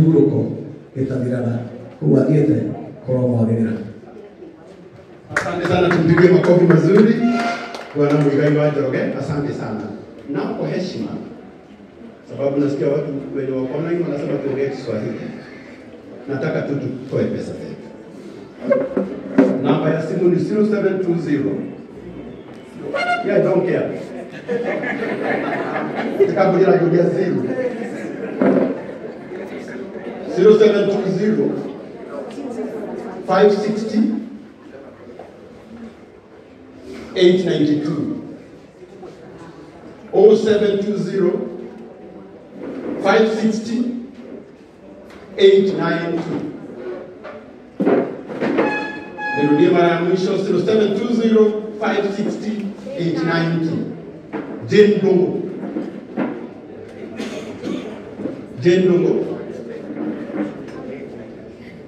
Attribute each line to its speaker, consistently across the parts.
Speaker 1: Hurũko ĩtathiraga kũu athiĩte kũromwagĩrĩra.
Speaker 2: Asante sana, tumpigie makofi mazuri Bwana Muigai wa Njoroge, asante sana. Na kwa heshima, sababu nasikia watu wenye wako online wanasema tuongee Kiswahili, nataka tu tutoe pesa zetu. Namba ya simu ni 0720. Yeah, I don't care. Nikakuja kuja zero. 0720 560 892. 0720 560 892. Nirudie mara ya mwisho, 0720 560 892. Jane Ndungu. Jane Ndungu.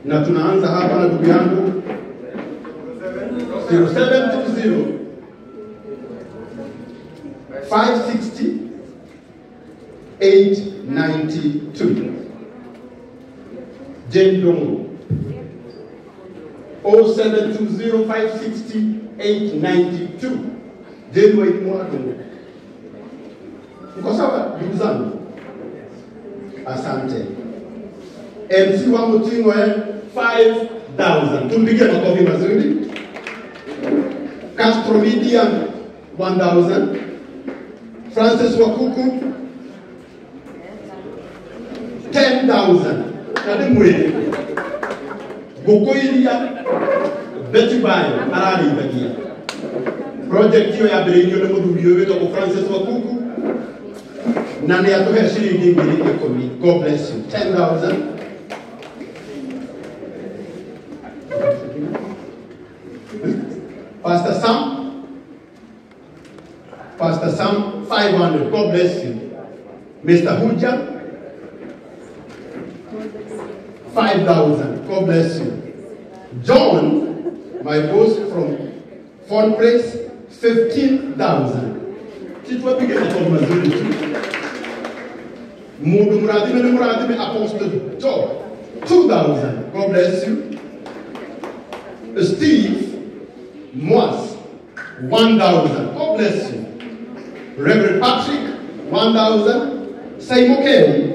Speaker 2: Na tunaanza hapa na ndugu yangu 0720 560 892. Jane Ndungu. 0720 560 892. Jane Ndungu. Mko sawa ndugu zangu? Asante. MC wa Mutingwe 5,000. Tumpigie makofi mazuri. Castro Media 1,000. Francis Wakuku 10,000. Kadimwe. Gukuiria Betty Bayo ararĩithagia. Project ĩyo yambĩrĩirio nĩ mũthuri ũyũ wĩtagwo Francis Wakuku na nĩ atũhe ciringi 10,000. God bless you. 10,000. Pastor Sam, Pastor Sam 500. God bless you. Mr. Huja 5,000. God bless you. John, my boss from Fond Place, 15,000. Titwapige makofi mazuri tu. Mundu muradime ni muradime Apostle Job 2,000. God bless you. Steve Moas 1,000. God bless you. Reverend Patrick 1,000. Simon Kelly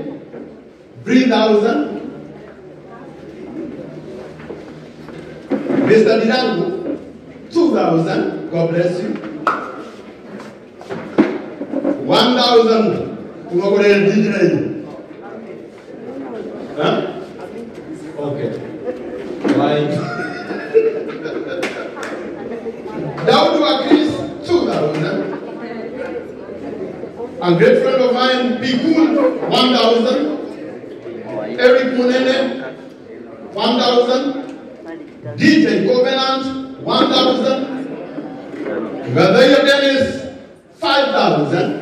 Speaker 2: 3,000. Mr. Dirango 2,000. God bless you. 1,000. Huh? Okay. Right. Daud Chris 2,000. A great friend of mine, Bikul 1,000. Eric Munene 1,000. DJ Covenant 1,000. Gadaya Dennis 5,000.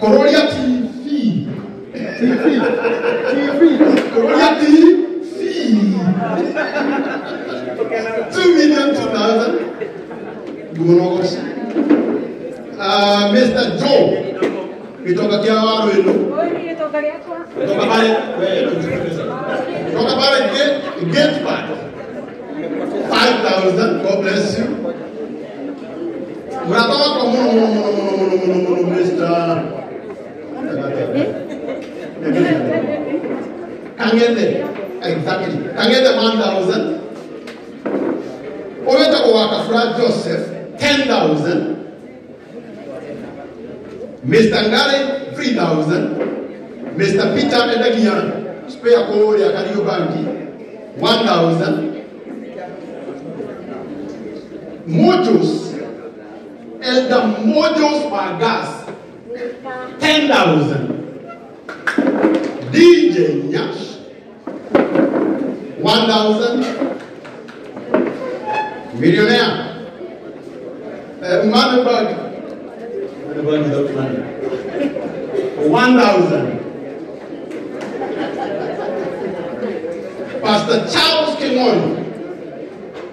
Speaker 2: Kororia TV. TV. TV. Kororia TV. 2,002,000. Mr. Joe. Kutoka Kiawaru ino. Kutoka pale. Kutoka pale gate part. 5,000. God bless you. Muratawa kwa mono mono mono mono mono mono Mr. Kangende. Exactly. Kangende 1,000. Oweta Owakafura Joseph 10,000. Mr. Ngare 3,000. Mr. Peter Edagian spare Korea Kariobangi 1,000. Mojos Elder Mojos Vargas 10,000. DJ Nyash 1,000. Millionaire Manenberg without money 1,000. Pastor Charles Kimoni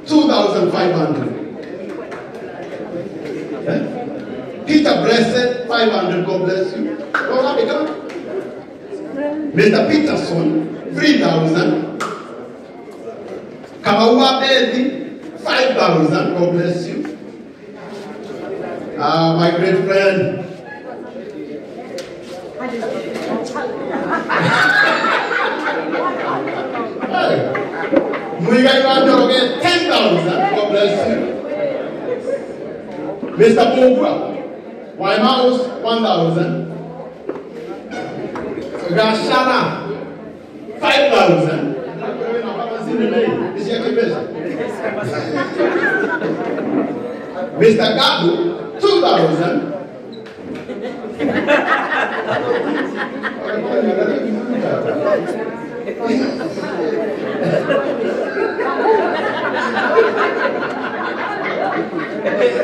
Speaker 2: 2,500. Peter Blessed 500. God bless you. Mr. Peterson 3,000. Kamau Bedi 5,000. God bless you. My great friend. Hey. Muigai wa Njoroge 10,000. God bless you. Mr. Bogwa, Waimaus 1,000. Gashara 5,000. Mr. Gabu 2,000.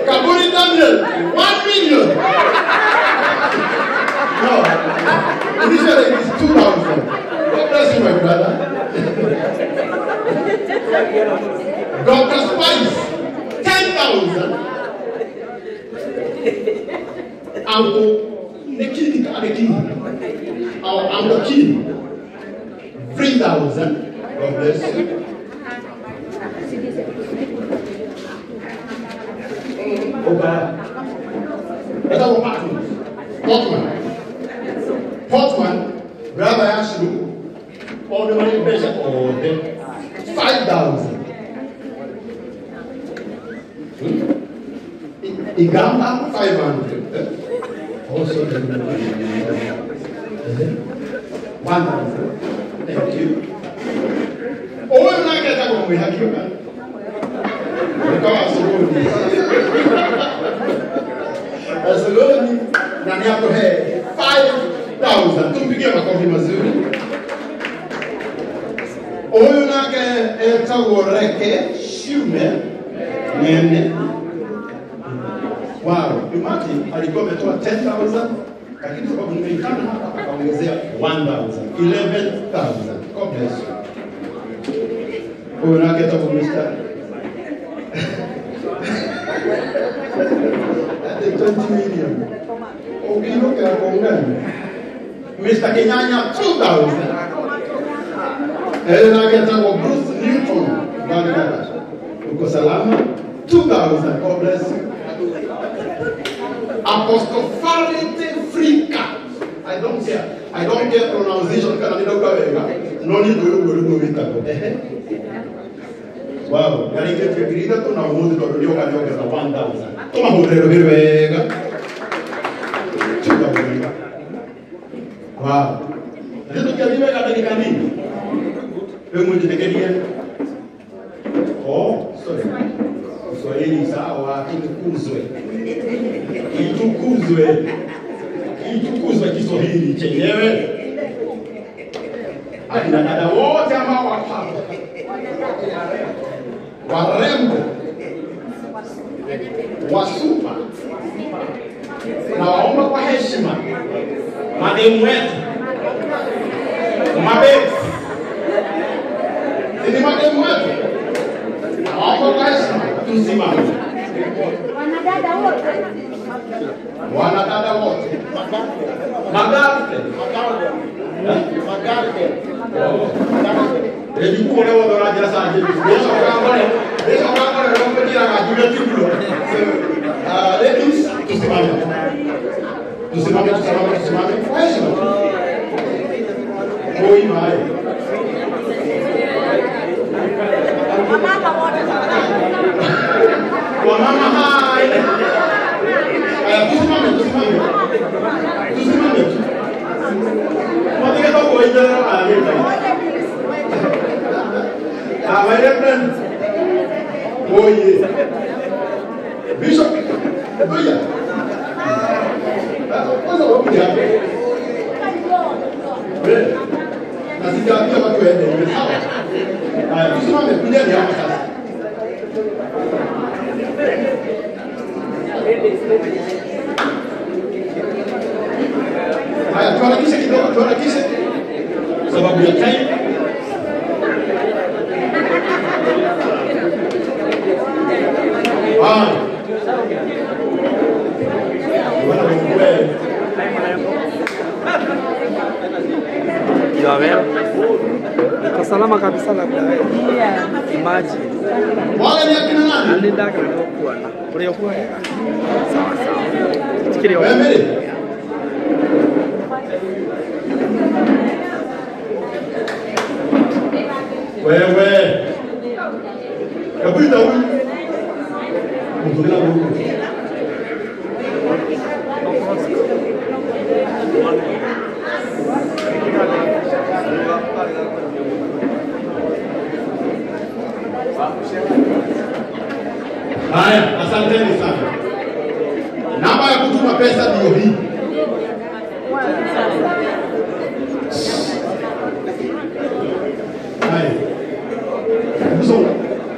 Speaker 2: Kaburi Daniel 1 million. No, initially it is 2,000. God bless you, my brother. Dr. Spice 10,000. Uncle Nikki, our Uncle King 3,000. God bless you. Portman. Portman, brother Ashley, all the money measure all the 5,000. Igamba 500. Also 1,000. Thank you. Oh, like that we have you. Asoloni na niapo he 5,000. Tumpigie makofi mazuri. Oyo nake etagwo Reke Shume Nene. Wow, imagine alikuwa ametoa 10,000 lakini sababu nimeitana hapa akaongezea 1,000, 11,000. God bless you. Oyo nake etagwo Mr. 20 million. Mr. Kenyanya 2,000. Bruce Newton. Uko salama 2,000. God bless you. Apostle Farite Frika. I don't care. I don't care pronunciation. No need to go. Wow. 1,000. Toma wega. Wow. Oh, sorry. Kiswahili sawa, kitukuzwe. Kitukuzwe. Kitukuzwe Kiswahili chenyewe. Akina dada wote ambao wako hapa. Warembo. Wasupa. Na waomba kwa heshima. Mademu wetu. Mabebs. Ni mademu wetu. Na waomba kwa heshima. Tusimame.
Speaker 3: Wanadada wote.
Speaker 2: Wanadada wote. Magarde. Magarde. Ladies, tusimame. Tusimame, tusimame, tusimame. Kwa heshima. Oi mai.
Speaker 3: Wamama wote.
Speaker 2: Wamama hai. Tusimame, tusimame. Tusimame. Mwatika kwa ijara aleta. My reverend. Oye. Bishop. Oye. Kwanza wapi hapa? Wewe. Na sijaambia watu waende, sawa? Haya, tusimame kujeni hapa sasa. Haya, tuharakishe kidogo, tuharakishe. Sababu ya time.
Speaker 4: Kwa salama kabisa labda wewe. Imagine.
Speaker 2: Wale ni akina nani?
Speaker 4: Alinda kana kuona. Uliokuwa hela. Sawa sawa. Fikiria
Speaker 2: wewe. Wewe. Kapita huyu. Mtugela huyu. Haya, asanteni sana. Namba ya kutuma pesa ndio hii. Haya. Msonga.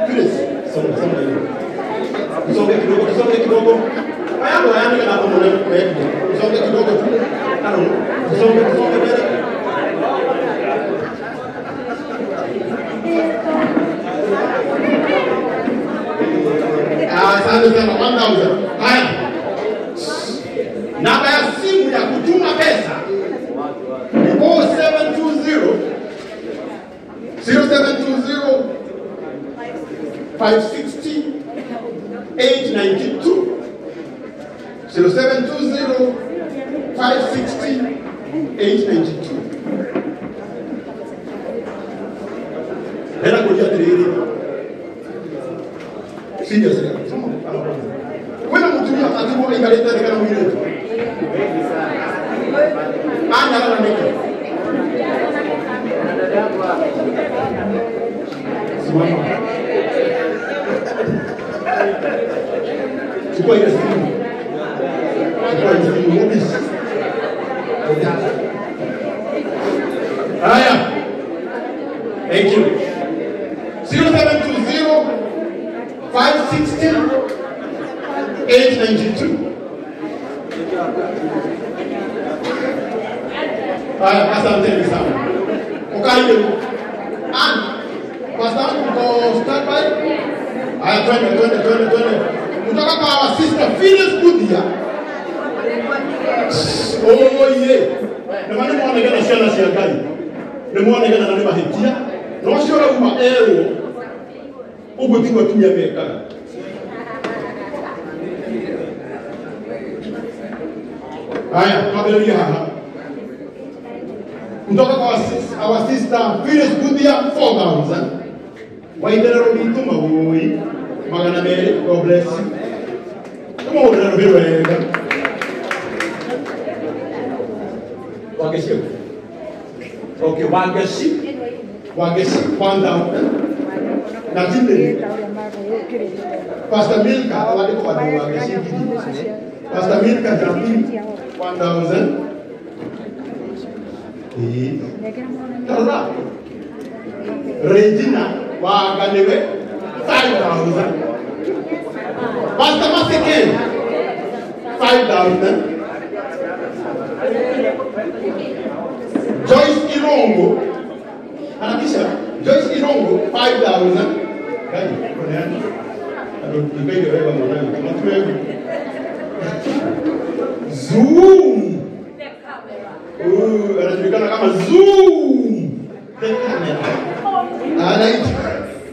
Speaker 2: Chris, songa songa hiyo. Msonge kidogo, msonge kidogo. Haya ndo yani kana hapo mwana wetu. Msonge kidogo tu. Ano, msonge msonge mbele. Asante sana 1000. Haya. Namba ya simu ya kutuma pesa ni 0720 0720 560 892 0720 560 892. Hela kulia tiriri. Seriously. Kwena mutumia katibu ingaleta kana mwile. Anya kana neke. Simama. Chukua ile simu. Chukua ile simu rubbish. Haya. Thank you. 0720 560 892. Haya, asanteni sana. Ukaribu. And Pastor mko standby. Haya, twende twende twende twende. Kutoka kwa our sister Phyllis Budia. Oh yeah. Na maana muone ciana cia Ngai. Nĩ muonekana na nĩ mahĩtia. No cio ũrauma erwo ũguo tiguo atumia mekaga. Haya, twambĩrĩrie haha. Kutoka kwa our sister Phyllis Budia 4000. Waitherero witũ magũi 200. God bless you. Tũmũhũrĩre rũhĩ wega. Wangeci. Okay, Wangeci. Wangeci 1000. Na tinde. Pastor Milka wandiko watu Wangeci. Pastor Milka Jambi 1000. Tazama. Regina Waganewe 5000. Pastor Maseke 5000. Joyce Irongo. Harakisha. Joyce Irongo 5000. Kai, koneani. Ado wewe mwanangu. Mtu Zoom. Anajulikana kama Zoom. The camera. Anaitwa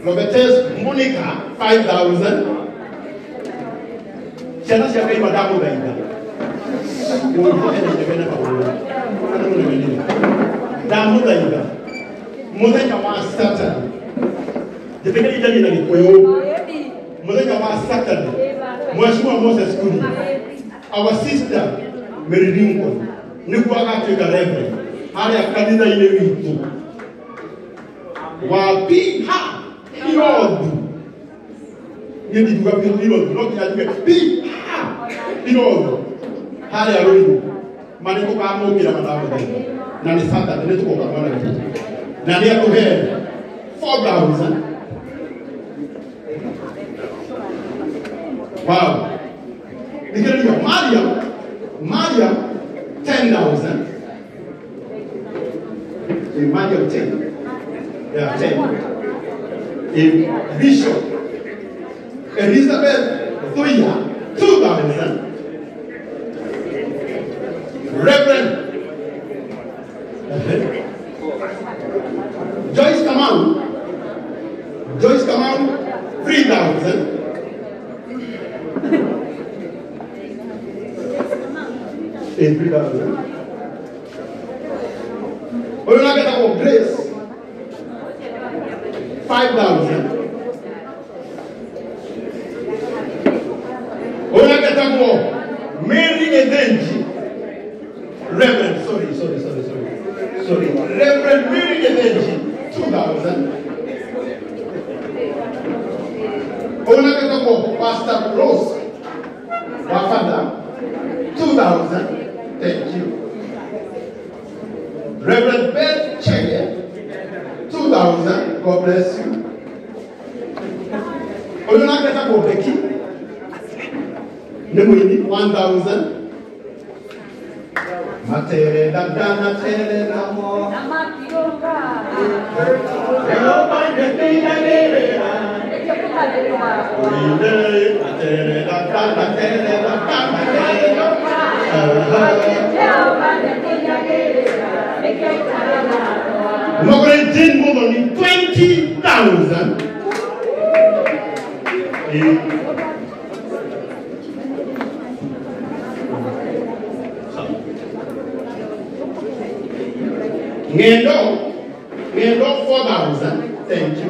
Speaker 2: Robertes Monica 5000. Ciana cia Ngai ndamũthaitha. Ndamũthaitha. Mũthenya wa Saturday. Njĩtĩkĩria njarie na Gĩkũyũ. Mũthenya wa Saturday. Mheshimiwa Moses Kuria, our sister Mary Lincoln, nĩguo agatuĩka reverend harĩa kanitha-inĩ witũ wa Piha Irothu. Niĩ ndingiuga Piha Irothu, no nginya njuge Piha Irothu harĩa Ruiru. Ma nĩ tũkamũkĩra mandamũthaitha. Na nĩ Saturday nĩ tũgoka mwana witũ. Na nĩ atũhe 4000. Wow. Nigeria, Mariam, Mariam 10,000. Mariam 10. Yeah, 10. A Bishop Elizabeth Thuya 2,000. Reverend Joyce Kamau. Joyce Kamau, 3,000. In 3,000. Olunageta Grace, 5,000. Olunageta Mary Edenji, Reverend, sorry. Reverend Mary Edenji, 2,000. Olunageta Pastor Rose Wafanda, 2,000. Thank you. Reverend Beth Chege, 2,000. God bless you. Olunageta Becky, Nemwini, 1,000. Matere da da matere da mo. Margaret Jane Mogoni, 20,000. Ngendo, 4,000. Thank you.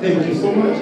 Speaker 2: Thank you so much.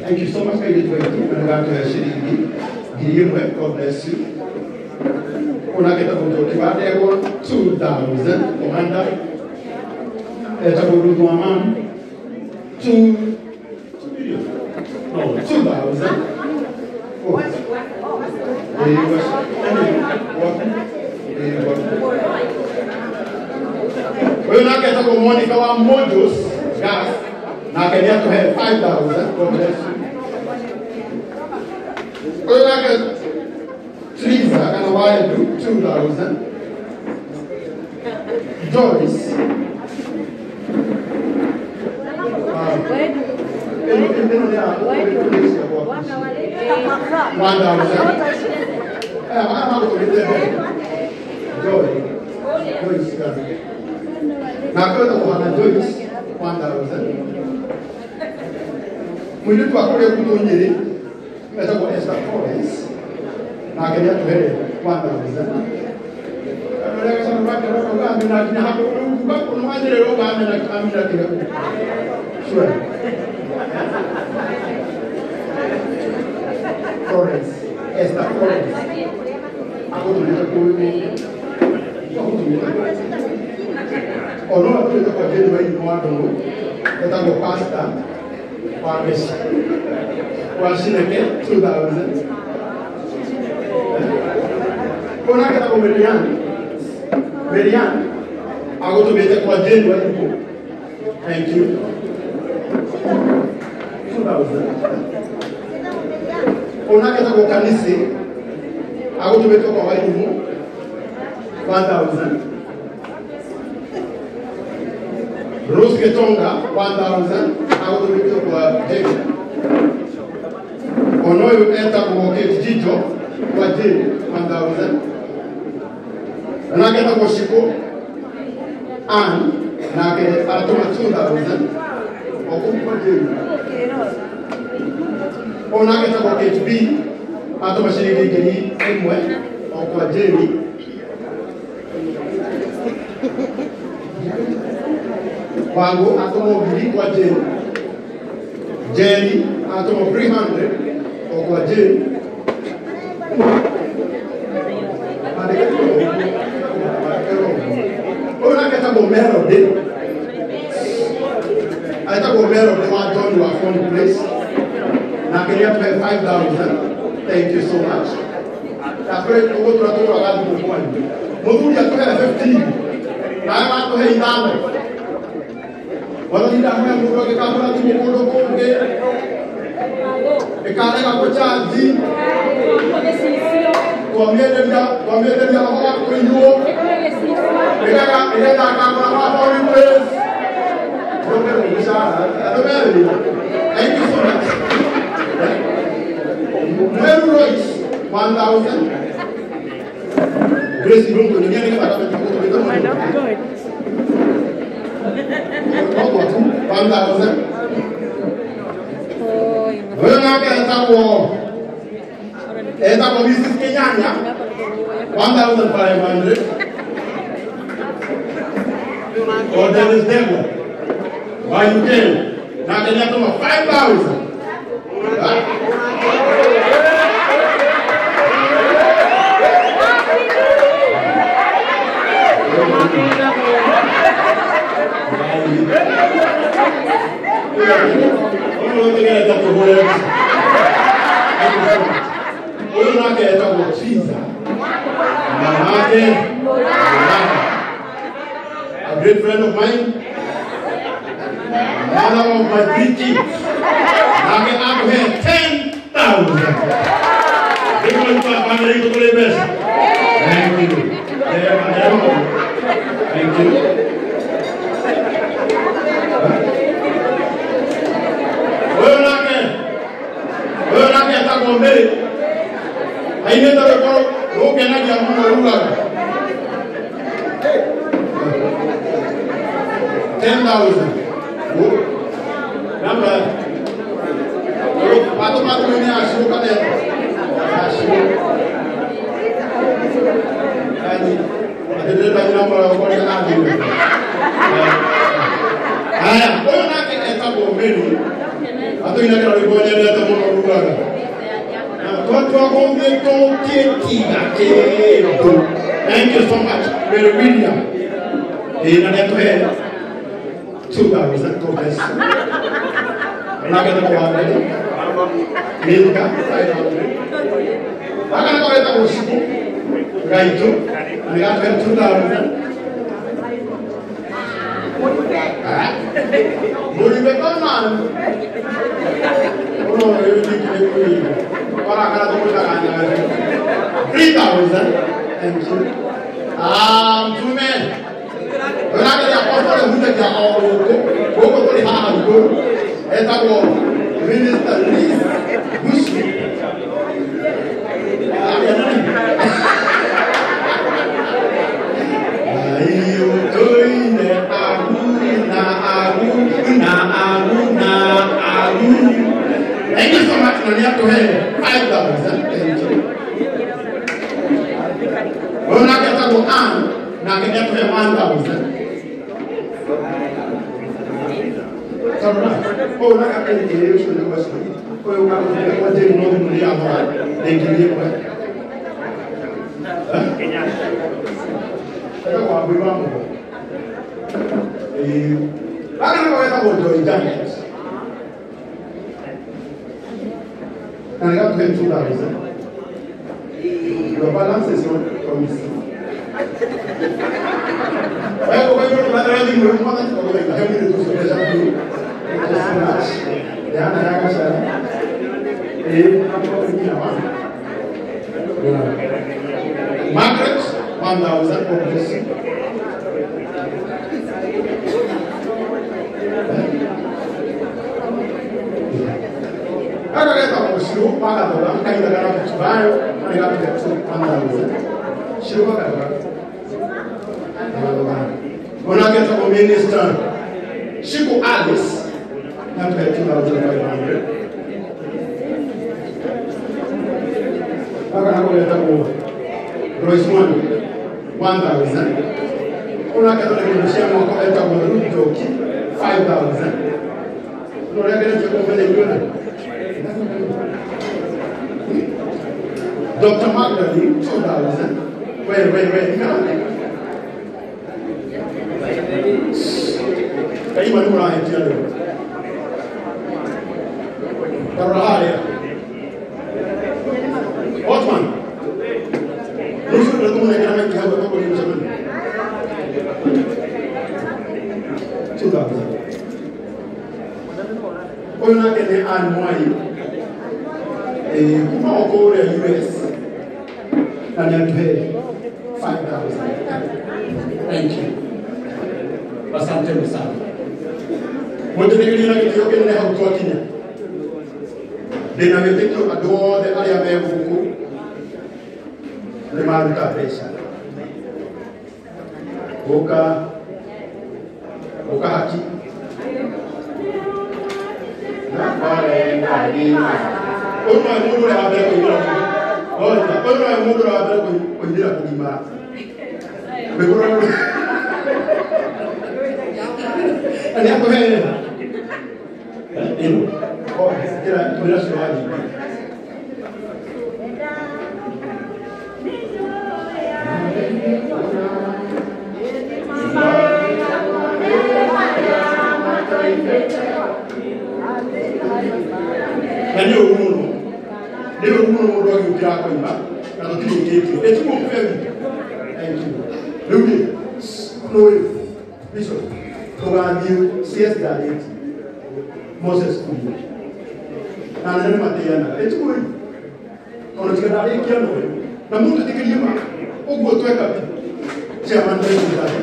Speaker 2: Thank you so much, God bless you. 2,000 Commander. 2 million. No, 2,000. We're not getting money for our modules, gas. Now can you have 5,000? God bless you. We're not getting Teresa and why do 2,000. Joyce. 1,000. Joyce. Joyce 1,000. Mwitu akore kutonyere etako Esther Florence na kenya tuhere 1,000. Florence, Esther Florence. Etagwo pastor wa mbeca wa Cineke 2000. Ũyũ nake etagwo Merian. Merian agũtũmĩte kwa Jane Waigũ. Thank you. 2000. Ũyũ nake etagwo Kanisi agũtũmĩte kwa Waigũ 1000. Rose Ketonga 1000 agũtũmĩte kwa Jane. Ona ũyũ etagwo Kate Jito kwa Jane 1000. Nake etagwo Shiko Ann nake aratũma 2000 o kũu kwa Jane. Ũyũ nake etagwo Kate B atũma ciringi 1000 o kwa Jane. Wangu atũma 1000 kwa Jane. Jenny atũma 300 o kwa Jane. Ũyũ nake etagwo Melody. Etagwo Melody wa John wa Phone Place. Nake nĩ atũhe 5000. Thank you so much. Ndakũrĩ ũgũtũra tũgũraga thimũ kwanyu. Mũthuri atũhe 15. Nawe watũhe 5. Wathani ndakũhe mũndũ angĩkagũra thimũ kũndũ kũngĩ ĩkarega gũchanji twamĩenderia roho wa kũiywo ĩgetha akagũra wa Holy Place. Ndũkerwo mĩcara andũ merĩra. Thank you so much. Mweru Royce 1000. Grace Irungu nĩ nĩgetha gũtũmĩte mũndũ. 1000. Ũyũ nake etagwo Mrs. Kenyanya 1500. O Dennis Degwa wa UK nake nĩ atũma 5000. Ũyũ nake etagwo Chiza Mamake Murata, a great friend of mine, mother of my 3 kids. Nake atũhe 10,000. Thank you. Thank you. Ũyũ nake etagwo Mary. Ainĩte rwĩmbo rũngenagia mũno rugaga 10,000. Namba atũmatũmĩne aciũ kana aciũ atĩndĩrenda nyina mũragũkorĩa athire. Haya, ũyũ nake etagwo Mary atũinagĩra rwĩmbo nyendete mũno rugaga. Thank you so much, Mary William. Ĩna nĩ atũhe 2000. God bless you. Nake etagwo Wangari Milka 500. Gaka nako getagwo Shiko Gaitũ na nĩ gatũhe 2000. Mũribe Conan ũno rĩu ningĩ nĩ kũigua warakara tũmwĩtaga nyaga 3000. Thank you. Mtume ũyũ nake nĩ apostol ĩhutagia o gũkũ gũkũ tũrĩ haha igũrũ etagwo Minister Liz Bushi. Thank you so much. Na nĩ atũhe 5000. Thank you. Ũyũ nake etagwo Ann nake nĩ atũhe 1000. Ũyũ nake ũcio nĩ gwacio. Ũyũ ũgagũtũmĩra kwa Jane no thimũ nĩ yathora nĩ 1000. Etagwo Wambui wa Mũgo. Gaka nako getagwo Joy Janet. Na nĩ gatũhe 2000. Your balance is not promising. Margaret, 1,000. Minister Shiku Alice, 2,500. Royce Mwanu, 1,000. 5,000. Dr. Magdalene, 2,000. Wait. Otman. US and 5,000. Thank you. Asante sana. Mwetekelina gĩtĩo kĩnene hau twakinya. Ndĩna wĩtĩkio andũ othe arĩa me gũkũ nĩ maruta mbeca. Gũka haki. Na kore ngarima. Ũyũ nowe mũndũ ũrĩa wa mbere kũingĩra ũyũ nowe mũndũ ũrĩa wa mbere kũingĩra kũgimara. Ani ako he. Ino. Oh, kira tumira suruhaji. Na nĩ ũru mũno. Nĩ ũru mũno mũndũ agĩũkĩra akoima na tũtirĩkĩtie. Ĩtiguo mũbebe. Thank you. Rĩu rĩ, nũĩ Bishop tũgathiĩ CS Dareti Moses Kuria na anene nĩ mateanaga ĩtiguo rĩ tondũ tiga ndarĩkia noyo na mũtwĩtĩkĩrie ma ũguo tweka pi chairman nĩngũthathi.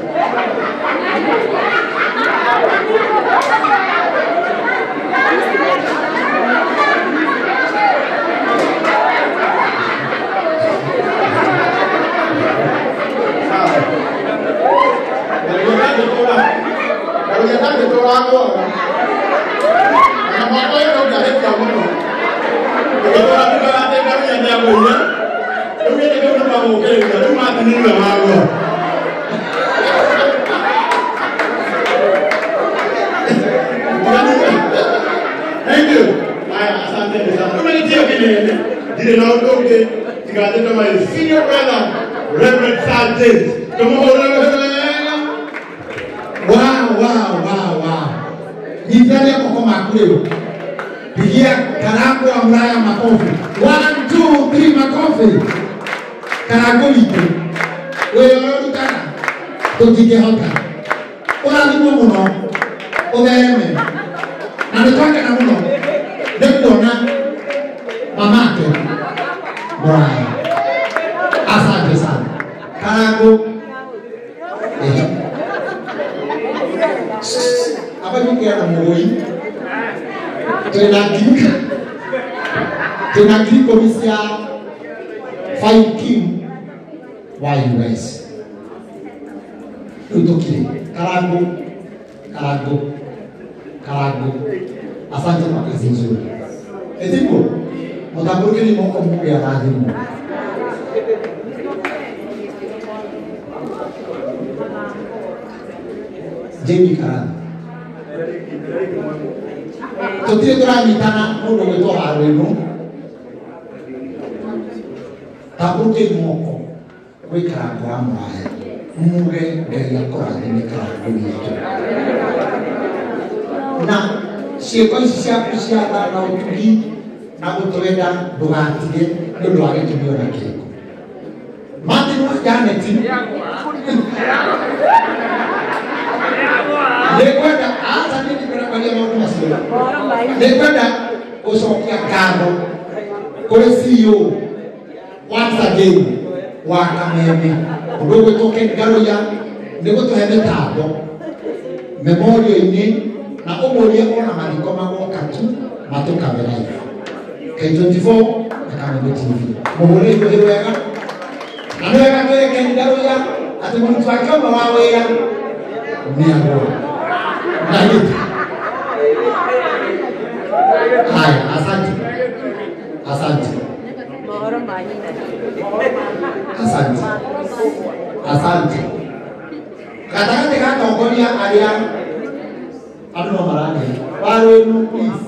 Speaker 2: Thank you. My senior brother, Reverend Sergeant.
Speaker 1: Wow. Nitalia koko makuleo. Pigia Karangu wa Muraya makofi. 1 2 3 makofi. Karangu witũ. Wĩra ũrĩa ũrutaga tũtingĩhota. Ũrathimwo mũno ũthereme. Na nĩ twakena mũno nĩ kuona mamake Muraya. Asante sana. Karangu. Apa yukia na mugoi twina ngiri ikũmi cia 5 King wa US. Rĩu tũkire Karangu. Asante kwa kazi nzuri. Etiguo mũtambũrũkĩrie moko muge arathimwo. Jamie Karangu. Tũtirĩ tũranyitana mũndũ gwĩtwo handũ ĩno. Tambũrũkĩai moko gwĩ Karangu wa Muraya. Muge Ngai akũrathime Karangu witũ. Na ciĩko ici ciaku cia tha na ũtugi na gũtwenda ndũgatige nĩ ũndũ wa gĩtũmi ona kĩrĩkũ. Martin wa Janet nĩngwenda aca niĩ ndikwenda kwaria maũndũ macio. Nĩngwenda gũcokia ngatho kũrĩ CEO once again wa Kameme ũndũ ũgwĩtwo Ken Ngaruiya nĩ gũtũhe mĩtambo memorial-inĩ na ũmũrie ona mathiko magoka tu matũkabe live K24 na Kameme TV. Mũhũre igohĩ wega na nĩ wega twĩre Ken Ngaruiya atĩ mũruti wake ũmwe wa wĩra nĩ agũa na gĩtĩ. Haya, asante. Asante. Asante. Asante. Gatagatĩ ga atongoria arĩa andũ no maranĩria. Warũĩnu, please.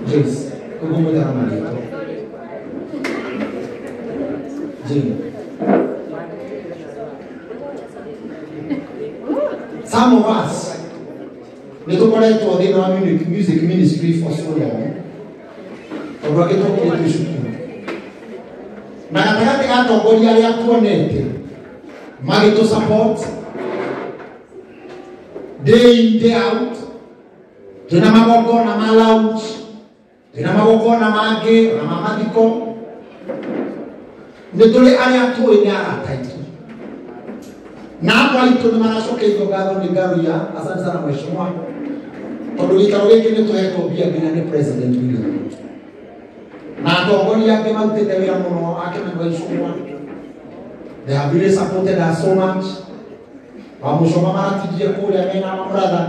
Speaker 1: Joyce, ũguo mũthera marĩtwa. Jane. Some of us nĩ tũkoretwo thĩinĩ wa music ministry for so long tondũ angĩ twokire twĩ cukuru na gatagatĩ ga atongoria arĩa tuonete magĩtũ support day in day out, twĩna magongona ma lounge, twĩna magongona mangĩ ona ma mathiko, nĩ tũrĩ arĩa tũĩ nĩ arata aitũ na amwe aitũ nĩ maracokeirio ngatho nĩ Ngaruiya. Asante sana mheshimiwa, tondũ gĩikaro gĩkĩ nĩ tũhetwo mbia nginya nĩ President William Ruto na atongoria angĩ marutĩte wĩra mũno a Kĩmani wa Icũng'wa. They have really supported us so much. Wamũcoma maratindire kũrĩa mena mamũratha.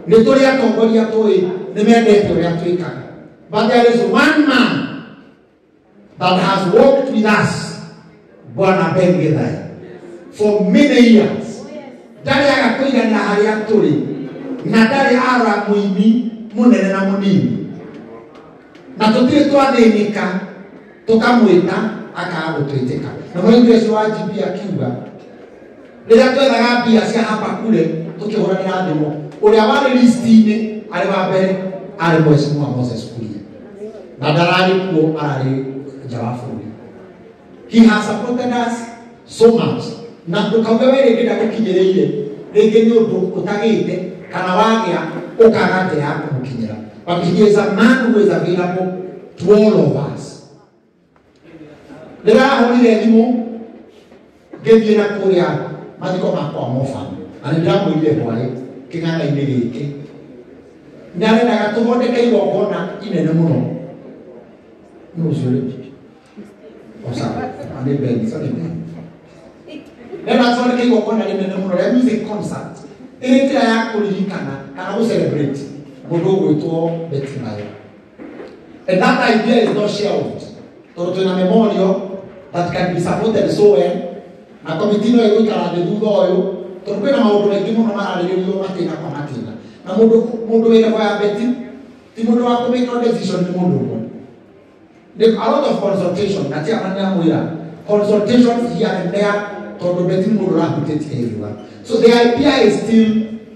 Speaker 1: Nĩ tũrĩ atongoria tũĩ nĩ mendete ũrĩa twĩkaga. But there is one man that has walked with us, Bwana Ben Githae, for many years. Ndarĩ aga kũiganĩra harĩa tũrĩ na ndarĩ arora mũini mũnene na mũnini na tũtirĩ twathĩnĩka tũkamwĩta akaga gũtwĩtĩka. Na mũrĩmi ũcio wa GB akiuga rĩrĩa twethaga mbia cia hapa kule tũkĩhũranĩra thimũ, ũrĩa warĩ listi-inĩ arĩ wa mbere arĩ Mheshimiwa Moses Kuria na ndararĩ kuo, ararĩ nja wa bũrũri. He has supported us so much na ndũkauge we rĩngĩ ndagũkinyĩrĩire, rĩngĩ nĩ ũndũ ũtagĩte kana wagĩa ũkaga njĩra ya kũmũkinyĩra. But he is a man who is available to all of us. Rĩrĩa ahũrire thimũ ngĩthiĩ na kũrĩa mathiko makwa moba na nĩ ndĩramwĩrire hwaĩ kĩng'ang'a-inĩ gĩkĩ nĩ arendaga tũthondeke igongona inene mũno. Nũ ũcio rĩ? Oh, sawa. Nĩ Ben, sorry Ben. Nenda tũthondeke igongona rĩnene mũno rĩa music concert ĩrĩ njĩra ya kũririkana kana gũ celebrate mũndũ ũgwĩtwo Betty Bayo. And that idea is not shelved tondũ twĩna memorial that can be supported so well na komiti no ĩgũikara thĩ thutha ũyũ tondũ kwĩna maũndũ maingĩ mũno mararĩrĩrio matĩna kwa matĩna na mũndũ wĩ level ya Betty ti mũndũ wa kũmake decision nĩ mũndũ ũmwe. A lot of consultation na chairman nĩ amwĩra consultations here and there tondũ Betty mũndũ ũrahutĩtie everyone. So the idea is still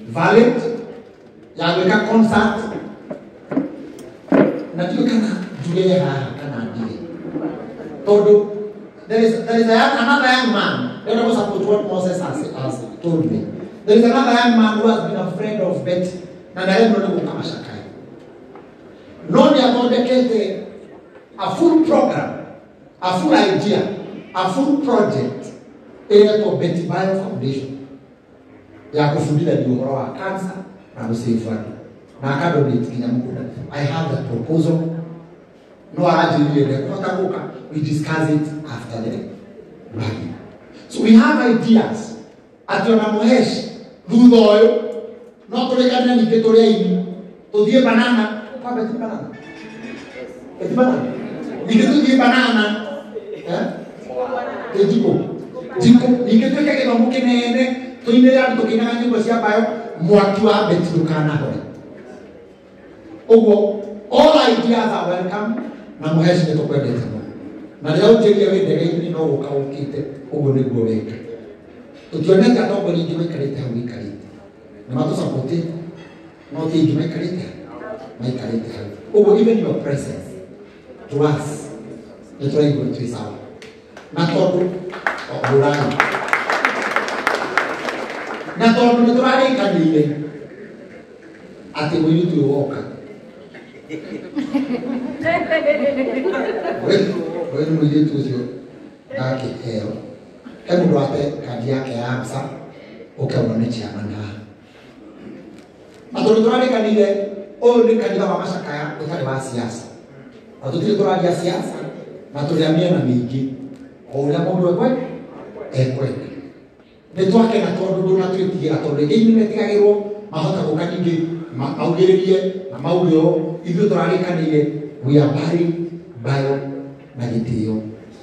Speaker 1: valid ya gwĩka concert na ndiũĩ kana njuge haha kana ndige tondũ there is another young man. Let us support what Moses has told me. There is another young man who has been a friend of Betty na ndaremwo nĩ gũka macakaya no nĩ athondekete a full program, a full idea, a full project ĩretwo Betty Bayo Foundation ya kũbundithania ũhoro wa cancer na gũsave andũ na akadonate nginya mũgũnda. I have the proposal no aranjĩrire ndekũhota gũka, we discuss it after the rally. So we have ideas atĩ ona Mũhesh thutha ũyũ no tũrĩkanĩre ningĩ tũrĩ aini tũthiĩ banana kwa Betty banana Betty banana ningĩ tũthiĩ banana jiko jiko ningĩ twĩke gĩthomo kĩnene tũinĩre andũ tũkĩinaga nyĩmbo cia Bayo mwaki wa Betty ndũkanahore. Ũguo all ideas are welcome na Mũhesh nĩ tũkwendete mũno na rĩrĩa ũnjĩrire wĩ ndege-inĩ no gũka ũkĩte ũguo nĩguo weka. Tũtionete atongoria aingĩ maikarĩte hau wĩikarĩte. Nĩ matũsapotete no ti aingĩ maikarĩte maikarĩte hau. Ũguo even your presence to us nĩ tũraigua twĩ sawa na tondũ hũrai na tondũ nĩ tũrarĩkanĩire atĩ mũirĩtu ũyũ woka we nĩ mũirĩtu ũcio ndakĩheo he mũndũ wate kandi yake ya AMSA ũke wone chairman haha na tondũ tũrarĩkanĩire ũyũ nĩ kanitha wa macakaya ũtarĩ wa siasa na tũtirĩ tũraria siasa na tũrĩ a mĩena mĩingĩ o ũrĩa mũndũ ekwenda nĩ twakena tondũ ndũnatwĩtigĩra tondũ rĩngĩ nĩ metigagĩrwo mahota gũka ningĩ maugĩrĩrie na mauge ũũ ithuĩ tũrarĩkanĩire we are buying bayo na gĩtĩo.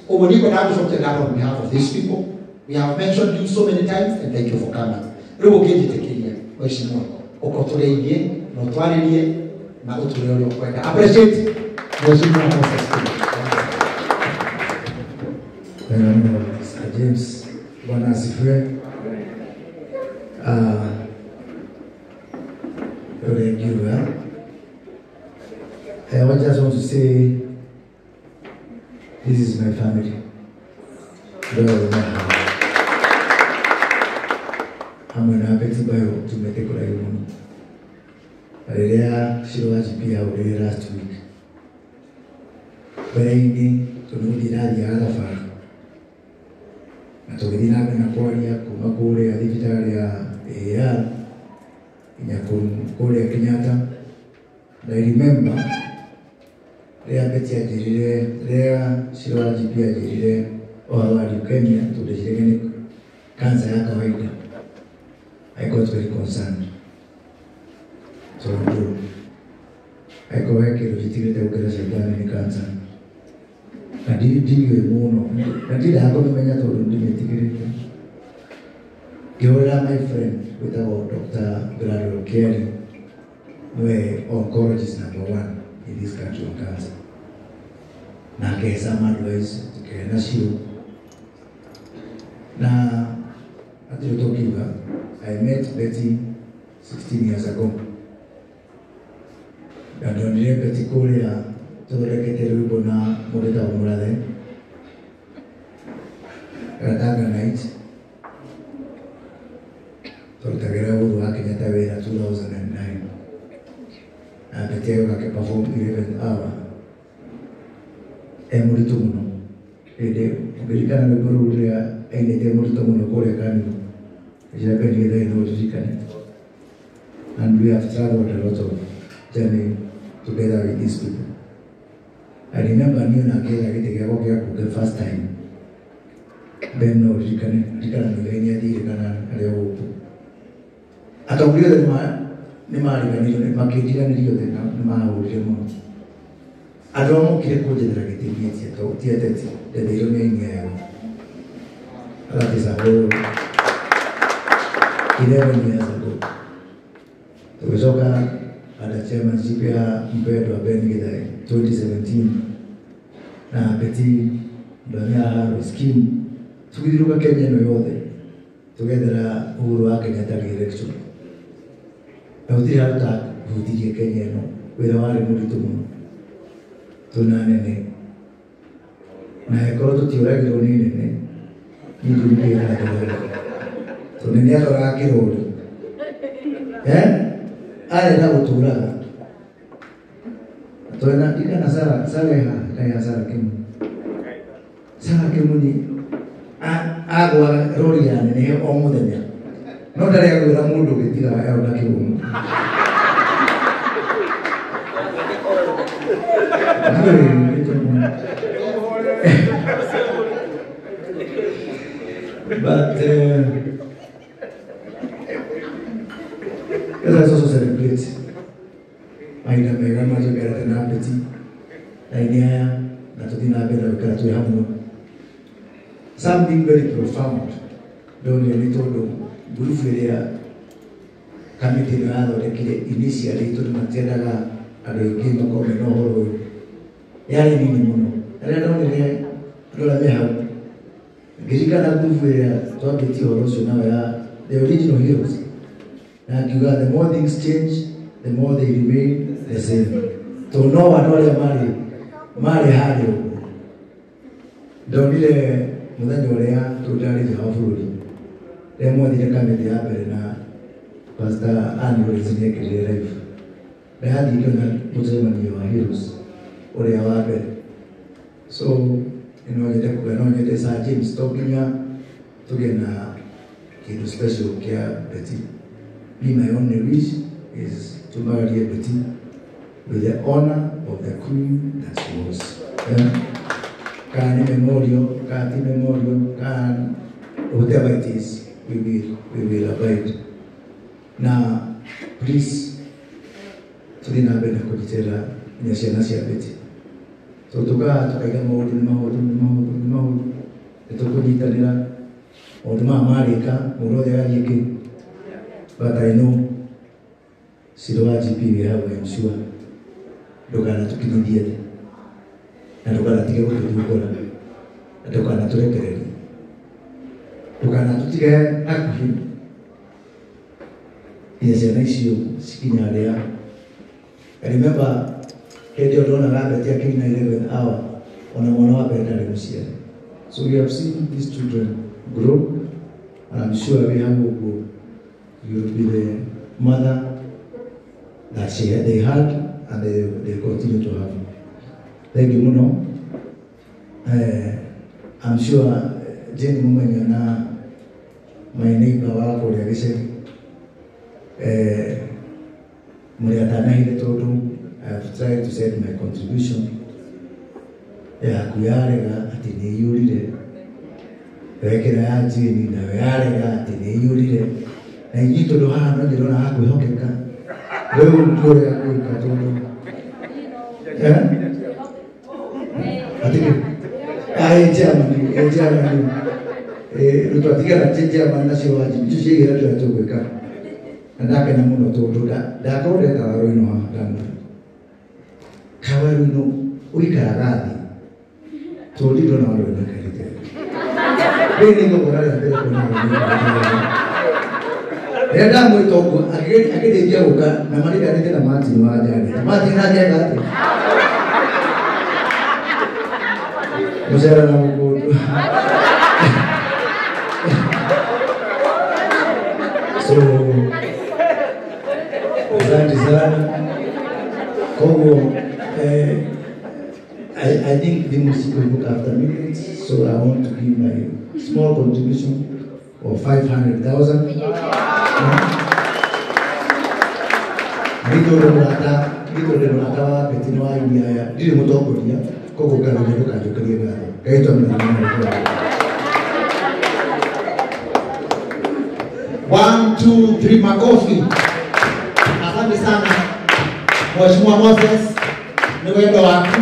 Speaker 1: Ũguo nĩ ngwendaga gũcokia ngatho on behalf of these people. We have mentioned you so many times and thank you for coming. Rĩu ũkĩnjĩtĩkĩria mheshimiwa ũka ũtũrĩithie na ũtwarĩrie na ũtwĩre ũrĩa ũkwenda. Appreciate Mheshimiwa Moses Kuria.
Speaker 5: James, Bwana asifiwe. I just want to say this is my family. Hamwe na Betty Bayo tumete kũraihu mũno. Na rĩrĩa Shiro wa GP ahũrire last week mbere-inĩ tondũ gũthiĩ ndathiaga thabarĩ na tũgĩthiĩ na mbere na kwaria kuma kũrĩa thibitarĩ ya AR nginya kũrĩa Kenyatta. Na I remember rĩrĩa Betty anjĩrire, rĩrĩa Shiro wa GP anjĩrire ũhoro wa leukemia tondũ ndeciragia nĩ cancer ya kawaida, I got very concerned. Tondũ angĩkorwo he kĩndũ njĩtigĩrĩte gũkĩra caitani nĩ cancer. Na ndiũĩ mũno na ndiendaga kũmĩmenya tondũ ndimĩtigĩrĩte. Ngĩhũrĩra my friend wĩtagwo Dr. Gladwell Okieri, nĩwe oncologist number 1 in this country on cancer. Na akĩhe some advice tũkĩaria nacio na hatirĩ tũkiuga. I met Betty 16 years ago. Na ndonire Betty kũrĩa tũthondekete rwĩmbo na mũndũ wĩtagwo Mũrathe Gatanga Night. Tũrutagĩra Uhuru wa Kenyatta wĩra 2009. Na Betty agĩũka akĩ-perform 11th hour e mũritũ mũno. Hĩndĩ ũngĩririkana rwĩmbo rũu rũrĩa ainĩte mũritũ mũno kũrĩa Kanu. And we have traveled a lot of journey together with these people. I remember niĩ na kĩra gĩtĩ gĩakwa kĩa mbunge first time. Ben no ririkane, ririkana Muigai nĩ athire kana arĩ o gũkũ. Atongoria othe nĩ mariganĩirwo, makĩndiganĩria othe na nĩ mahũrire mũno. Andũ arĩa mokire kũnjethera gĩtĩ niĩ ti ateti, ndetheirwo nĩ aini aya. That is a whole 11 years ago. Tũgĩcoka under chairmanship ya mpendwa Ben Githae 2017 na Betty Ndamia Harrow scheme tũgĩthiũrũrũka Kenya ĩno yothe tũgethera Uhuru wa Kenyatta re-election. Na gũtirĩ handũ tũtahutirie Kenya ĩno, wĩra warĩ mũritũ mũno twĩna nene na angĩkorwo tũtiũragirwo nĩ nene niĩ ndingĩra ndũraga tondũ nĩ atwaraga kĩrori arenda gũtũraga. Twena ndikana Sara Sara kaya Sara Kimuni Sara Kimuni agwa rori ya nene o mũthenya no ndarĩ agwĩra mũndũ ũngĩ tiga Elda Kĩgumo. But let us also celebrate mahinda mega marĩa tũikarĩte na Betty na aini aya na tũthiĩ na mbere na gũikara twĩ hamwe. Something very profound ndonire nĩ tondũ ngurubu ĩrĩa kamĩtĩ ĩno yathondekire initially tondũ matiendaga andũ aingĩ makorwo mena ũhoro ũyũ yarĩ nini mũno. Na rĩrĩa ndonire andũ arĩa me hau ngĩririkana ngurubu ĩrĩa twambĩtie ũhoro ũcio nayo ya the original heroes na Na ngiuga the more things change, the more they remain the same. Tondũ no andũ arĩa marĩ harĩa ũguo. Ndonire mũthenya ũrĩa tũndarĩ nja wa bũrũri, rĩrĩa mwathire kamĩtĩ ya mbere na Pastor Ann Lawrence nĩekĩrire live. Ndathiĩ ngĩona mũcemanio wa Heroes ũrĩa wa mbere. So no nyende kuga, no nyende Sir James to nginya tũgĩe na kĩndũ special kĩa Betty. Me, my only wish is to marry Betty with the honor of the queen that she was. Kana nĩ memorial, kana ti memorial, kana whatever it is, we will abide. Na please, tũthiĩ na mbere na kũnyitĩrĩra nginya ciana cia Betty. So tukaga tukaiga maũndũ nĩ maũndũ nĩ maũndũ nĩ maũndũ, nĩ tũkũnyitanĩra maũndũ maya marĩka, mũndũ othe agathiĩ kĩ. But I know Ciro wa GP wĩ hau, I'm sure ndũkanatũkinyithie thĩ na ndũkanatige gũtũthumbũra na ndũkanatũrekererie, ndũkanatũtige hakuhĩ nginya ciana icio cikinya harĩa. I remember hĩndĩ ĩyo ndonaga Betty akĩina 11 hour, ona mwana wa mbere ndarĩ mũciare. So we have seen these children grow, and I'm sure wĩ hau ũguo you will be the mother that they had and they continue to have. Thank you mũno. I'm sure Jane Mumenyo na my neighbor wa kũrĩa gĩcagi, mũrĩ atanahire, tondũ I have tried to send my contribution yaku, yarega atĩ nĩ iyũrire, wekĩra ya Jane nayo yarega atĩ nĩ iyũrire, na inyuĩ tondũ haha no ndĩrona ha kwĩhokeka, rĩu ndũrĩa gwĩka tondũ atĩ ai chairman, chairman, rĩu twatigana chairman nacio wanji icio ciĩgĩra ndĩrĩa tũgwĩka, na ndakena mũno tondũ ndakorwo ndeka waro-inĩ haha ndamwĩra kawaru-inĩ ũikaraga thĩ, tondũ ndona waro-inĩ aikarĩte rĩu nĩ igongona rĩa mbere kuona waro-inĩ. Rĩrĩa ndamwĩta ũguo akĩrĩkia gũka na mariganĩte na Martin wa Janet. Martin nake eka atĩa mũcere na mũkũndũ. So asante sana. Koguo I think the music will look after minutes, so I want to give my small contribution of 500,000. Nĩ tondũ mũrata, nĩ tondũ mũrata wa Betty nĩ wa iria aya, ndirĩ mũtongoria, koguo ngatho ndũkanjũkĩrie ngatho. Ngai twamũrathime.
Speaker 1: One, two, three, makofi. Asante sana Mheshimiwa Moses, ni wendo waku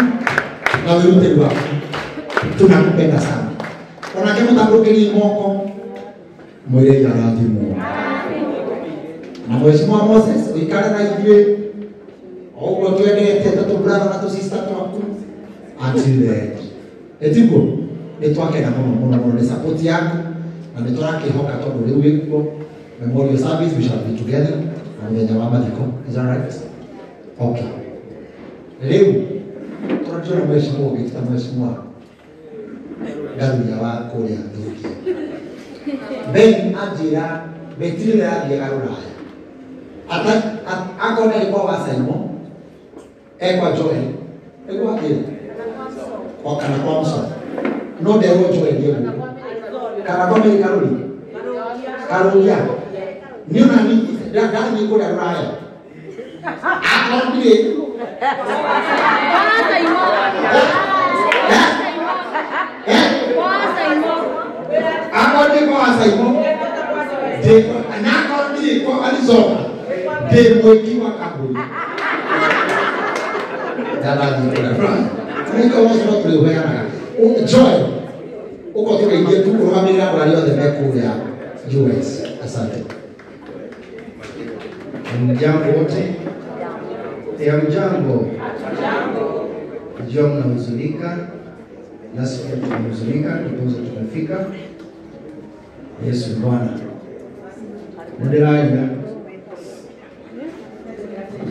Speaker 1: na wĩrutĩri waku, tunakupenda sana. Onake mũtambũrũkĩrie moko mwĩre arathimwo. Na Mheshimiwa Moses, ũikare na ithuĩ o ũguo twendete ta tũ brother na tũ sister twaku until the end. Ĩtiguo nĩ twakena mũno mũno mũno nĩ support yaku, na nĩ tũrakĩhoka tondũ rĩu wĩkuo memorial service we shall be together na mũthenya wa mathiko. Is that right? Okay. Rĩu tũratũra mheshimiwa ũngĩ ta Mheshimiwa Ngaruiya wa kũrĩa Thũkia. Ben anjĩra Betty rĩrĩa athiaga rũraya akorwo nĩ kwa wa Simon ekwa Joel ĩguo athiĩ kwa kana kwa Musa no nderwo Joel ĩguo kana kwa Mary Karuri Karugia nĩ ona ni ndathiĩ kũrĩa rũraya akorwo ndirĩ akorwo ndĩ kwa Simon na akorwo ndirĩ kwa Alizona ndĩ mwĩki wa kambuni ndathiĩ kũrĩa rũraya nĩkĩo ũcio no tũrĩũheanaga. Joel ũko tũgeithie tu ũrũgamĩrĩra andũ arĩa othe me kũrĩa US. Asante.
Speaker 6: Mjambo wote. Ya mjambo. Najua mnahuzunika, nasi pia tumehuzunika, ndiposa tumefika. Yesu Bwana. Ndĩraria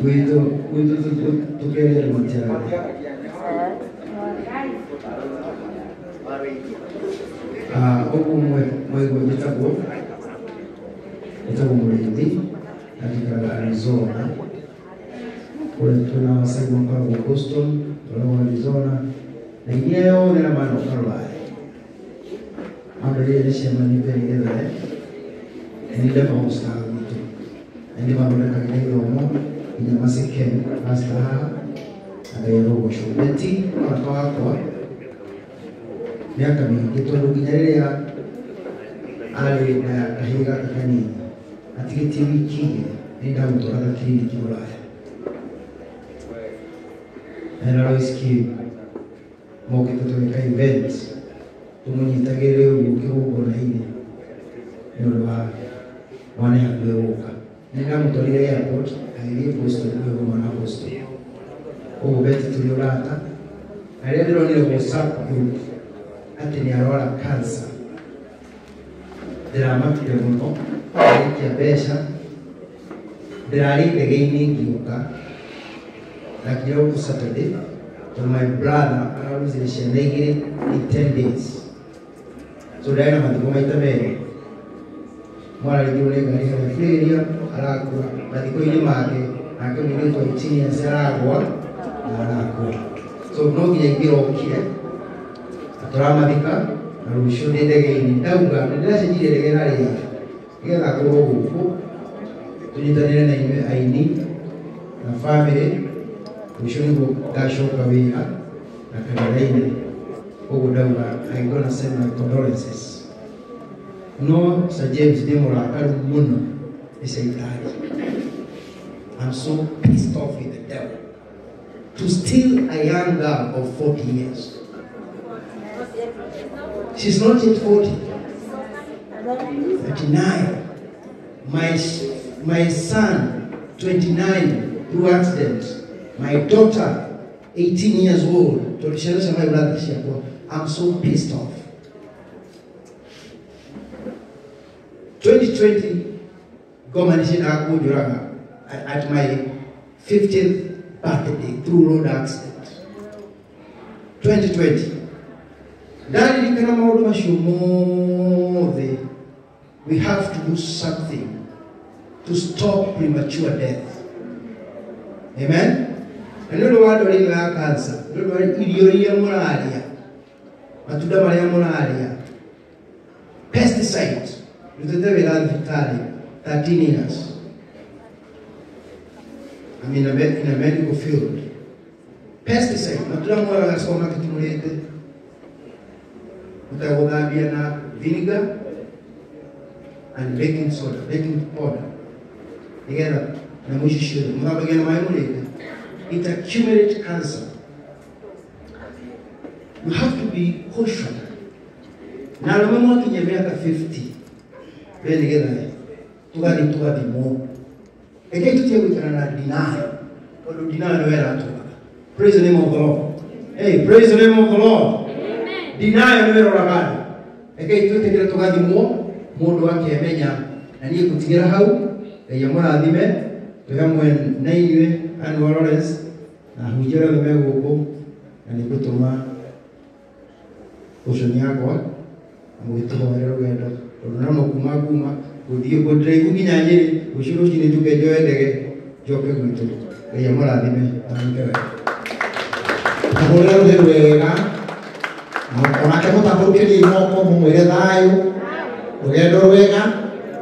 Speaker 6: Gwitũ tũkeria andũ matiaragia. Ũguo mwaigua njĩtagwo Mũrĩithi na njikaraga Arizona. Kũrĩa twĩna Wasai makoragwo Boston, tũragwo Arizona na iria yothe na manoka Rũraya. Mambĩrĩria nĩ ciama nĩ Githae na nĩ ndamahostaga gwitũ na nĩ mathondekagĩra ithomo nginya Maseken pastor haha na Ngai arogocwo. Betty mũrata wakwa mĩaka mĩingĩ tondũ nginya rĩrĩa arĩ na kahĩĩ gaka kanini atigĩtie wiki igĩrĩ nĩ ndamũtwaraga kiriniki Rũraya. Ena Lois Kim mokĩte tũgĩka event tũmũnyitagĩrĩre ũguo kĩgongona-inĩ nĩ ũndũ wa mwana hakuhĩ gũka. Nĩ ndamũtwarire airport agĩthiĩ Boston kwĩ mwana Boston. Ũguo Betty tũrĩ ũrata na rĩrĩa ndĩronire WhatsApp group atĩ nĩ arwara cancer ndĩramakire mũno ndĩraikia mbeca ndĩrarĩ ndege-inĩ ngĩũka ndakinya gũkũ Saturday tondũ my brother ararusire ciana igĩrĩ in 10 days so ndarĩ na mathiko maita merĩ mwana rĩngĩ nĩ ngari harĩa Flavoria arakua mathiko-inĩ make nake mũirĩtu wa 18 years aragwa na arakua so no nginya ingĩrokire tũramathika na rũciũ ndĩ ndege-inĩ ndauga nĩ ndĩracenjirie ndege na rĩera nĩgetha ngorwo gũkũ tũnyitanĩre na inyuĩ aini na family rũciũ nĩguo ngacoka wĩra na kanitha-inĩ ũguo ndauga I'm gonna send my condolences. No Sir James ndĩ mũrakaru mũno nĩ Shaitani. I'm so pissed off with the devil to steal a young girl of 40 years. She's not yet 40. 39. My son, 29, through accident. My daughter, 18 years old. I'm so pissed off. 2020, at my 50th birthday through road accident. 2020. Ndaririkana maũndũ macio mothe. We have to do something to stop premature death. Amen? Na nĩ ũndũ wa ndwari ĩno ya cancer, nĩ ũndũ wa irio iria mũrarĩa, matunda marĩa mũrarĩa, pesticide, ndutĩte wĩra thibitarĩ 13 years. I'm in a medical field. Pesticide, matunda moyaga supermarket mũrĩte, mũtagũthambia na vinegar and baking soda, baking powder. Nĩgetha nyamũ icio ciothe mũthambagia na maĩ mũrĩte. It accumulates cancer. You have to be cautious. Na arũme mwakinyia mĩaka 50 we nĩgetha tũgathiĩ tũgathimwo. Rekei tũtige gũikara na denial, tondũ denial nĩyo ĩratũraga. Praise the name of the Lord. Hey, praise the name of the Lord. Amen. Denial nĩyo ĩroraga andũ. Rekei twĩtĩkĩre tũgathimwo mũndũ akemenya na niĩ ngũtigĩra hau. Ngai amũrathime twĩ hamwe na inyuĩ Anne Lawrence na ahunjia arĩa othe me gũkũ na nĩ ngũtũma caution yakwa na mũgĩtũhoere rũgendo tondũ no kuma gũthiĩ ngũndĩraihu nginya Nyĩrĩ rũciũ rũcinĩ njũke njoe ndege njoke gwitũ. Ngai amũrathime na mwĩke wega.
Speaker 1: Mũhũrĩre rũhĩ rwega onake mũtambũrũkĩrie moko mũmwĩre thayũ rũgendo rwega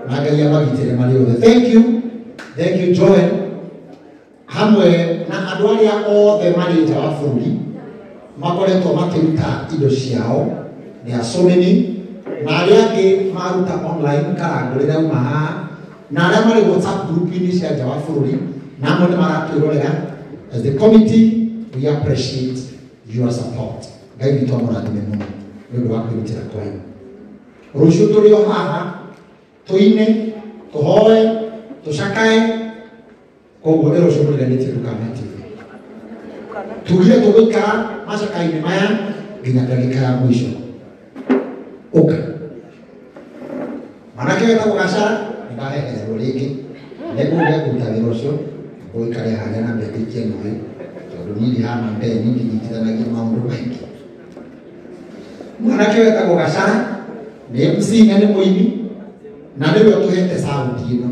Speaker 1: na Ngai amagitĩre marĩ othe. Thank you. Thank you Joel. Hamwe na andũ arĩa othe marĩ nja wa bũrũri makoretwo makĩruta indo ciao nĩ acomeni na arĩa angĩ maruta online karangũrĩra uma haha na arĩa marĩ WhatsApp group-inĩ cia nja wa bũrũri na amwe nĩ maratwĩrorera. As the committee we appreciate your support. Ngai witũ amũrathime mũno nĩ ũndũ wa kwĩrutĩra kwanyu. Rũciũ tũrĩ o haha tũine tũhoe tũcakae koguo nĩ rũciũ mũriganĩtie ndũkanatige. Tugire tũgũikara macakainĩ maya nginya ndagĩka ya mũico. Ũka mwanake wetagwo Gacara nĩndaheherwo rĩngĩ nĩngũge kũruta wĩra ũcio Ũikare harĩa na mbetĩkie noĩ tondũ niĩ ndihana mbere niĩ ndinyitithanagia maũndũ maingĩ. Mwanake wetagwo Gacara nĩ MC na nĩ mũini na nĩwe ũtũhete saundi ĩno.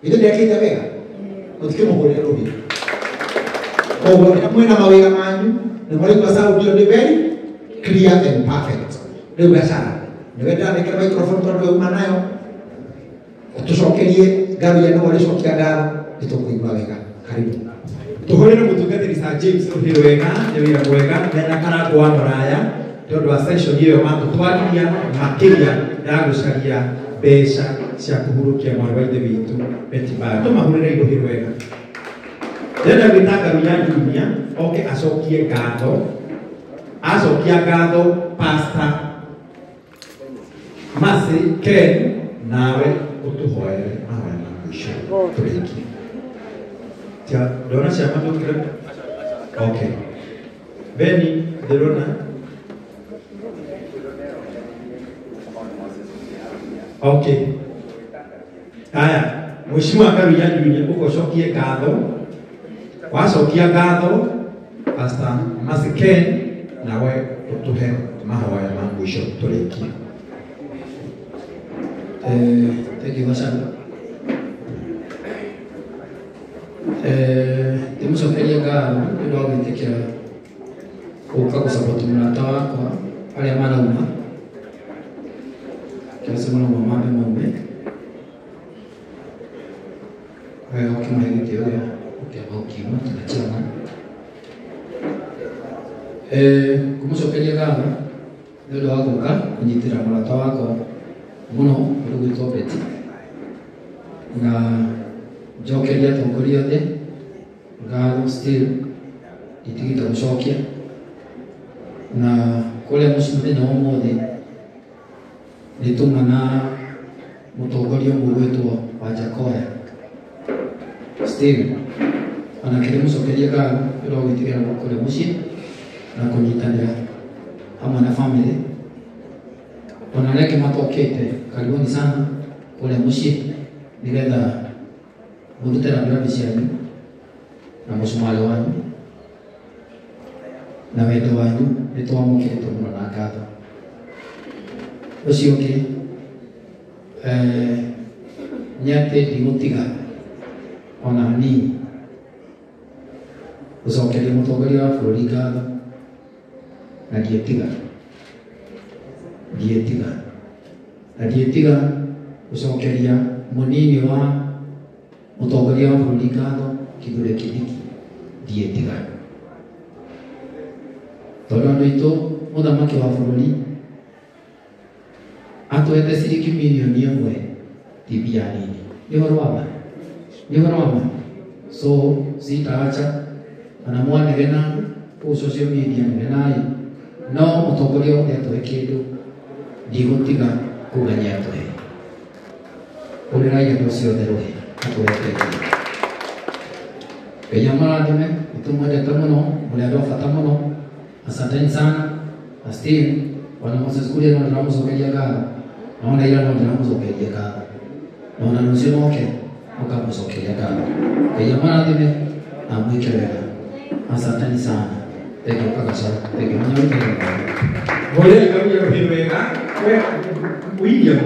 Speaker 1: Ithe ndekĩte wega mũtikĩmũhũrĩre rũhĩ. Koguo rĩrĩa mwĩna mawĩra manyu nĩ mũraigua saundi ĩyo nĩ very clear and perfect. Rĩu Gacara nĩwe ndĩranengera microphone tondũ we uma nayo ũtũcokerie ngaruya no ũrĩcokia ngatho nĩtũkũigua wega. Karibu.
Speaker 7: Tuhurire mutungatiri Sir James Ruhiro wega nĩ wĩra mwega mena Karangũ wa Mũraya nĩ ũndũ wa session ĩyo matũtwarithia makĩria ya gũcaria mbeca cia kũhurũkia mwarĩ wa ithe witũ Betty Bayo. Tũmahũrĩre Ruhiro wega. Ndĩrenda gwĩta Ngaruiya Junior oke acokie ngatho. Acokia ngatho Pastor Mercy Ken nawe ũtũhoere mahoya ma mũico tũrĩkie. Ndona ciama ndũkire. Okay. Beni ndĩrona. Okay. Haya, Mheshimiwa Ngaruiya Junior ũgocokie ngatho. Wacokia ngatho Pastor Mercy Ken nawe ũtũhe mahoya ma mũico tũrĩkie.
Speaker 8: Thank you, Gachagua. Ndĩmũcokerie ngatho nĩ ũndũ wa gwĩtĩkĩra gũka gũcapoti mũrata wakwa arĩa marauma kĩacio marauma mambe maume wega ũkĩmahe gĩtĩo gĩa gũkĩamba gũkiuma tũna chairman. Ngũmũcokeria ngatho nĩ ũndũ wa gũka kũnyitĩra mũrata wakwa mũno ũrĩa ũgwĩtwo Betty na njokeria atongoria othe ngatho still nditigĩte gũcokia na kũrĩa mũciĩ mũthenya wa ũmũthĩ nĩ tũma na mũtongoria ũmwe ũgwĩtwo Wanjakoya still onake ndĩmũcokerie ngatho nĩ ũndũ wa gwĩtĩkĩra gũka kũrĩa mũciĩ na kũnyitanĩra hamwe na family ona arĩa angĩ matokĩte karibuni sana kũrĩa mũciĩ nĩgetha mũrute rambirambi cianyu na mũcumarĩ wanyu na wendo wanyu nĩ twamũkĩrĩtwo mũno na ngatho. Ũcio ũngĩ nĩ atĩ ndigũtiga ona hanini gũcokeria mũtongoria wa bũrũri ngatho na ndietiga na ndietiga gũcokeria mũnini wa mũtongoria wa bũrũri ngatho Kithure Kindiki ndietiga tondũ andũ aitũ mũthamaki wa bũrũri atũhete ciringi mirioni 1 ti mbia nini. Nĩ ũhoro wa ma, nĩ ũhoro wa ma. So sitaacha ona mwanegena kũu social media negenai no mũtongoria wothe atũhe kĩndũ ndigũtiga kuga nĩ atũhe. Ũrĩrai andũ acio othe rũhĩ atũhete kĩndũ. Ngai amũrathime, nĩtũmwendete mũno, mũrĩ andũ a bata mũno. Asanteni sana. Na still wana Moses Kuria no ndĩramũcokeria ngatho na ona ira no ndĩramũcokeria ngatho na ona rũciũ noke ũkamũcokeria ngatho. Ngai amũrathime na amwĩke wega. Asanteni sana. Thank you Kagacara. Thank you.
Speaker 7: Hũrĩrai Ngaruiya rũhĩ wega. We William.